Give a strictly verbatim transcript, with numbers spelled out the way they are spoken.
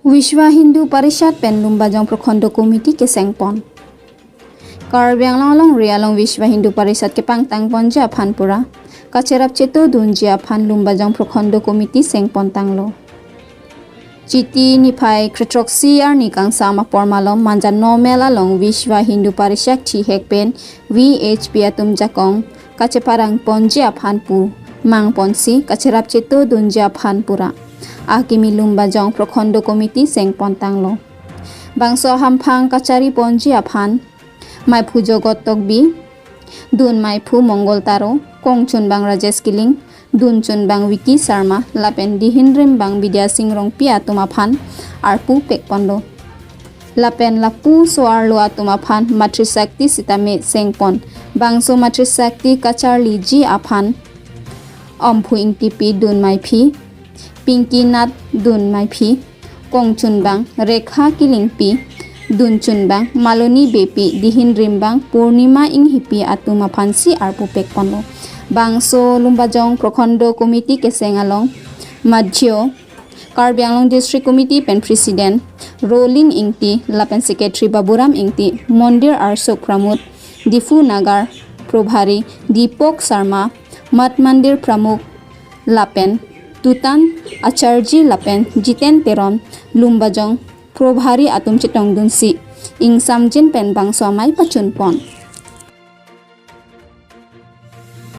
Vishwa Hindu Parishad pen Lumbajong Prokhonda Committee kesengpon. Karbi Anglong alongri along Vishwa Hindu Parishad kepangtangponji aphan pura kacherap chetodunji aphan Lumbajong Prokhonda Committee sengpontanglo. Chiti niphai kre-throksi arni kangsam apor malom Manjan Nomel along Vishwa Hindu Parishad thihek pen V H P atum jakong kacheparangponji aphan pu mangponsi kacherap chetodunji aphan pura akimi Lumbajong Prokhonda Committee sengpontanglo. Bangso hamphang kachariponji aphan maiphu Jogot Tokbi, dun maiphu Mongol Taro, kongchunbang Rajesh Killing, dunchunbang Vicky Sharma lapen dihinrimbang Bidya Sing Rongpi atum aphan arpu pekponlo. Lapen lapuso arlo atum aphan Matrisakti sitame sengpon. Bangso Matrisakti kacharliji aphan Omphu Ingtipi dun maiphi, Pinky Nath dun maiphi, kongchunbang Rekha Killingpi, dunchunbang Maloni Beypi, dihinrimbang Purnima Inghipi atum aphansi arpu pekponlo. Bangso Lumbajong Prokhonda Committee keseng along Madhyo Karbi Anglong District Committee pen President Rolling Ingti lapen Secretary Baburam Ingti, Mondir Arsok Pramud, Diphu Nagar Probhari Deepak Sharma, Mat Mandir Pramukh lapen Tutan Acharjee lapen Jiten Teron, Lumbajong Probhari atum chetongdunsi ingsamjin pen bangso amei pachunpon.